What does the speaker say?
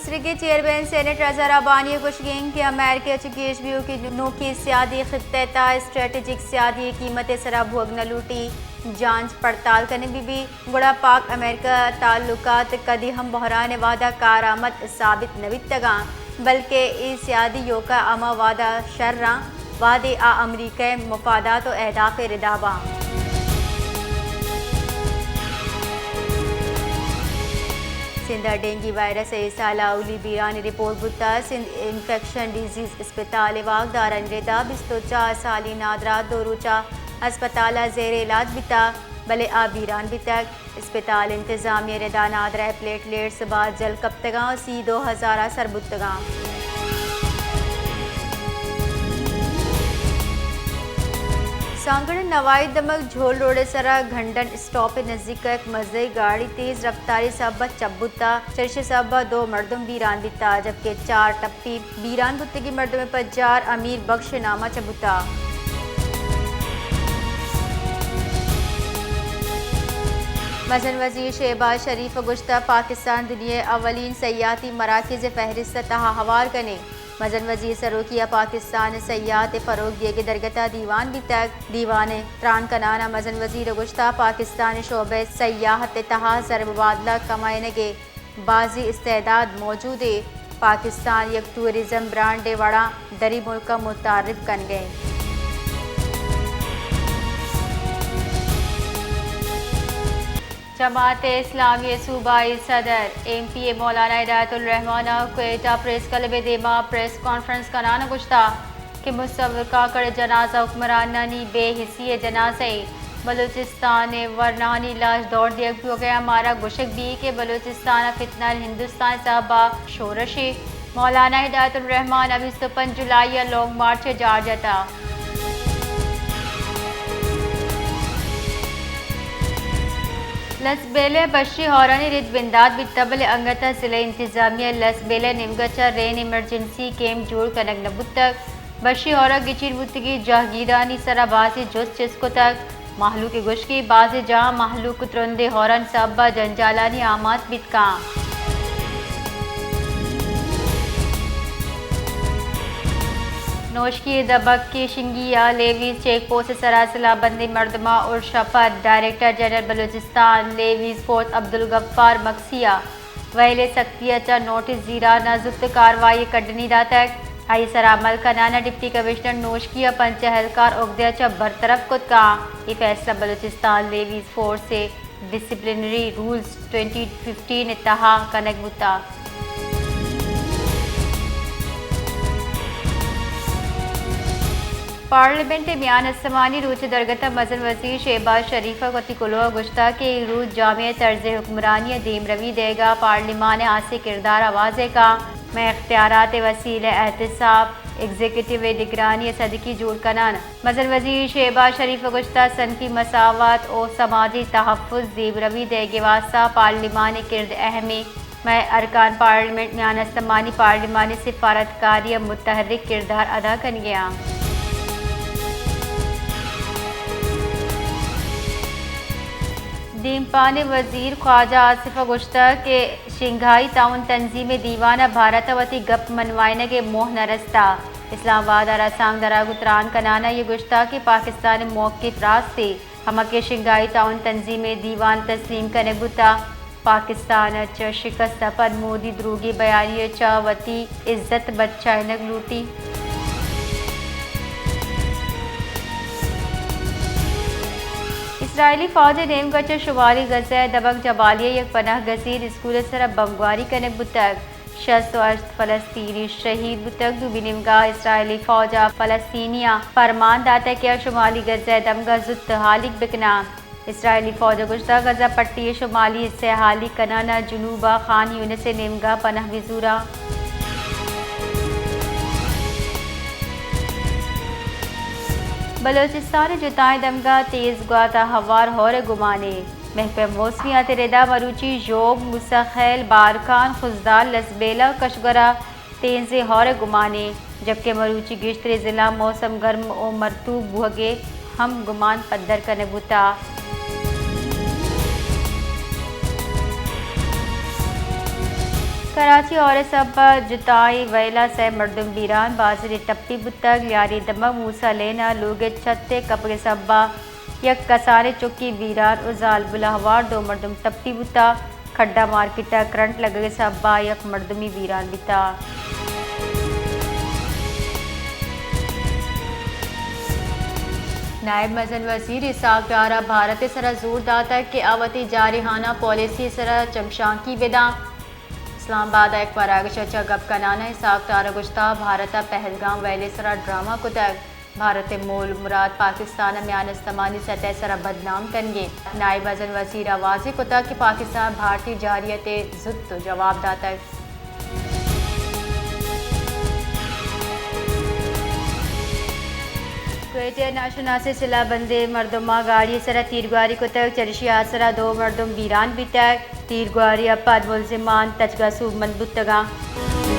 سرکی chairman senate رضا ربانی ءِ گوشگ انت کہ امریکہ ءَ چہ گیش بیوکی نوکیں سیادی خطہ ءِ تہا اسٹریٹجک سیادی ءِ قیمت ءِ سرا بوگ نہ لوٹی، جانچ پڑتال کنگ بہ بیت، گڑا پاک امریکہ تعلقات کدی ہم بحران ءِ وہدا کارآمد ثابت نہ بیتگاں، بلکہ اے سیادی یوکا ہما وہدا شر آں وہدے آ امریکہ ءِ مفادات و اہداف ءِ رداباں۔ سندھ ءَ ڈینگی وائرس ءِ اے سال ءَ اولی بیرانی رپورٹ بوتگ۔ سندھ انفیکشن ڈیزیز اسپتال ءِ واکدارانی ردا بیست و چار سالی نادراہ دو روچ ءَ اسپتال ءَ زیر علاج بیتگ، بلے آ بیران بیتگ۔ اسپتال انتظامیہ ءِ ردا نادراہ ءِ پلیٹلیٹس باز جل کپتگاں و سی دو ہزار ءَ سر بوتگاں۔ سانگڑ ءِ نوائی دمگ جھول روڈ ءِ سرا گھنڈن اسٹاپ ءِ نزیک ءَ یک مزنیں گاڑی تیز رفتاری سبب ءَ چپ بوتگ، چریشی سبب ءَ دو مردم بیران بیتگ، جبکہ چار ٹپی بیران بوتگیں مردم ءِ پجار امیر بخش ءِ نام ءَ چہ بوتگ۔ مزن وزیر شہباز شریف ءَ گوشتگ، پاکستان دنیا ءِ اولین سیاحتی مراکز ءِ فہرست ءِ تہا ہوار کنیں۔ مزن وزیر سروکی ءَ پاکستان ءِ سیاحت ءِ فروغ دیگ ءِ درگت ءَ دیوان بیتگ۔ دیوان ءِ تران کنان ءَ مزن وزیر ءَ گوشتگ، پاکستان ءِ شعبہ ءِ سیاحت ءِ تہا زرمبادلہ کمائینگ ءِ بازیں استعداد موجود ایں، پاکستان یک ٹورازم برانڈ ءِ وڑا دری ملک ءَ متعارف کنگ ءَ ایں۔ جماعت اسلامی ءِ صوبائی صدر ایم پی اے مولانا ہدایت الرحمان ءَ کوئٹہ پریس کلب ءِ دیما پریس کانفرنس کنان ءَ گوشتگ، کہ مصور کاکڑ ءِ جنازہ حکمرانانی بے حسی ءِ جنازہ ایں۔ بلوچستان ءِ ورناہانی لاش دور دیگ بوگ ءَ ایں، مارا گوشگ بی کہ بلوچستان ءَ فتنہ ہندوستان ءِ سبب ءَ شورش ایں۔ مولانا ہدایت الرحمان ءَ بیست و پنچ جولائی ءَ لانگ مارچ ءِ جار جتگ۔ لسبیلہ ءَ بشی ہورانی رد بندات بیتگ، بلے انگت ءَ ضلع انتظامیہ ءَ لسبیلہ ءِ نیمگ ءَ چہ رین ایمرجنسی کیمپ جوڑ کنگ نہ بوتگ۔ بشی ہور ءَ گچین بوتگیں جہگیرانی سرا بازیں جست چست کتگ۔ مہلوک ءِ گوشگ ایں بازیں جاہاں مہلوک ترندیں ہورانی سبب ءَ جنجالانی آماچ بیت کنت۔ نوشکی ءِ دبک ءِ شنگی ءَ لیویز چیک پوسٹ ءِ سرا سلاہ بندیں مردماں ارش ءَ پد director general Balochistan levies force Abdul Ghaffar Magsi ءَ ویل ءِ سختی ءَ چہ نوٹس زیران ءَ زوت کاروائی ءِ کڈنی داتگ۔ آئی ءِ سرا عمل کنان ءَ ڈپٹی کمشنر نوشکی ءَ پنچ اہلکار عہدہ ءَ چہ برطرف کت کنت۔ اے فیصلہ بلوچستان لیویز فورس ءِ ڈسپلنری رولز ٹوئنٹی ففٹین ءِ تہا کنگ بوتگ۔ پارلیمنٹ ءِ میان استمانی روچ ءِ درگت ءَ مزن وزیر شہباز شریف ءَ وتی کلوہ ءَ گوشتگ کہ اے روچ جامع طرز حکمرانی ءِ دیمروی دئیگ ءَ پارلیمان ءِ ہاسیں کردار ءَ واضح کنت۔ مئے اختیارات ءِ وسیلہ ءَ احتساب، ایگزیکٹو ءِ نگرانی ءِ سدکی جوڑ کنان۔ مزن وزیر شہباز شریف ءَ گوشتگ، صنفی مساوات ءُ سماجی تحفظ ءِ دیمروی دئیگ ءِ واستہ پارلیمان ءِ کرد اہم ایں۔ مئے ارکان پارلیمنٹ میان استمانی پارلیمانی سفارتکاری ءِ متحرک کردار ادا کنگ ءَ اَنت۔ دیمپان ءِ وزیر خواجہ آصف ءَ گوشتگ کہ شنگھائی تعاون تنظیم ءِ دیوان ءَ بھارت ءَ وتی گپ منوائینگ ءِ موہ نہ رستگ۔ اسلام آباد ءَ رسانکدراں گوں تران کنان ءَ اے گوشتگ کہ پاکستان ءِ موقف راست ایں، ہما کہ شنگھائی تعاون تنظیم ءِ دیوان ءَ تسلیم کنگ بوتگ۔ پاکستان ءَ چہ شکست ءَ پد مودی دروگی بیانی ءَ چہ وتی عزت بچائینگ لوٹی۔ اسرائیلی فوج ءِ نیمگ ءَ چہ شمالی غزہ ءِ دمگ جبالیہ ءِ یک پناہ گزین اسکول ءِ سرا بمبگواری کنگ بوتگ۔ شست ءُ ہشت فلسطینی شہید بوتگ۔ دومی نیمگ ءَ اسرائیلی فوج ءَ فلسطینیاں پرمان داتگ کہ آ شمالی غزہ ءِ دمگ ءَ زوت ہالیگ بکناں۔ اسرائیلی فوج ءَ گوشتگ، غزہ پٹی ءِ شمالی حصہ ءِ ہالیگ کنان ءَ جنوب ءَ خان یونس ءِ نیمگ ءَ پناہ بزوراں۔ بلوچستان ءِ جتائیں دمگ ءَ تیز گوات ءَ ہوار ہور ءِ گمان ایں۔ مہپر موسمیات ءِ ردا مروچی ژوب، موسی خیل، بارکھان، خضدار، لسبیلہ ءُ کشگور ءَ تیزیں ہور ءِ گمان ایں، جبکہ مروچی گیشتریں ضلع موسم گرم ءُ مرطوب بوہگ ءِ ہم گمان پدر کنگ بوتگ۔ کراچی ہور ءِ سبب ءَ جتائیں ویل ءَ سئے مردم بیران، بازارے ٹپی بوتگ، لیاری دمگ موسی لین ءَ لوگ ءِ چھت ءِ کپگ ءِ سبب ءَ یک کسانیں چکی بیران ءُ زالبول ءَ ہوار دو مردم ٹپی بوتگ، کھڈا مارکیٹ ءَ کرنٹ لگگ ءِ سبب ءَ یک مردمی بیران بیتگ۔ نائب مزن وزیر اسحاق ڈار ءَ بھارت ءِ سرا زور داتگ کہ آ وتی جارحانہ پالیسی ءِ سرا چمشانکی بداں۔ اسلام آباد ءَ یک پراگش ءَ چہ گپ کنان ءَ اسحاق ڈار ءَ گوشتگ، بھارت ءَ پہلگام ویل ءِ سرا ڈرامہ کتگ، بھارت ءِ مول مراد پاکستان ءَ میان استمانی سطح ءِ سرا بدنام کنگ ءَ انت۔ نائب مزن وزیر ءَ واضح کتگ کہ پاکستان ءَ بھارتی جارحیت ءِ زوت جواب داتگ۔ کوئٹہ ءَ ناشناسیں سلاہ بندیں مردماں گاڑی ءِ سرا تیرگواری کتگ، چریشی ءِ آسرا دو مردم بیران بیتگ، تیرگواری ءَ پد ملزمان تچگ ءَ سوبمند بوتگ انت۔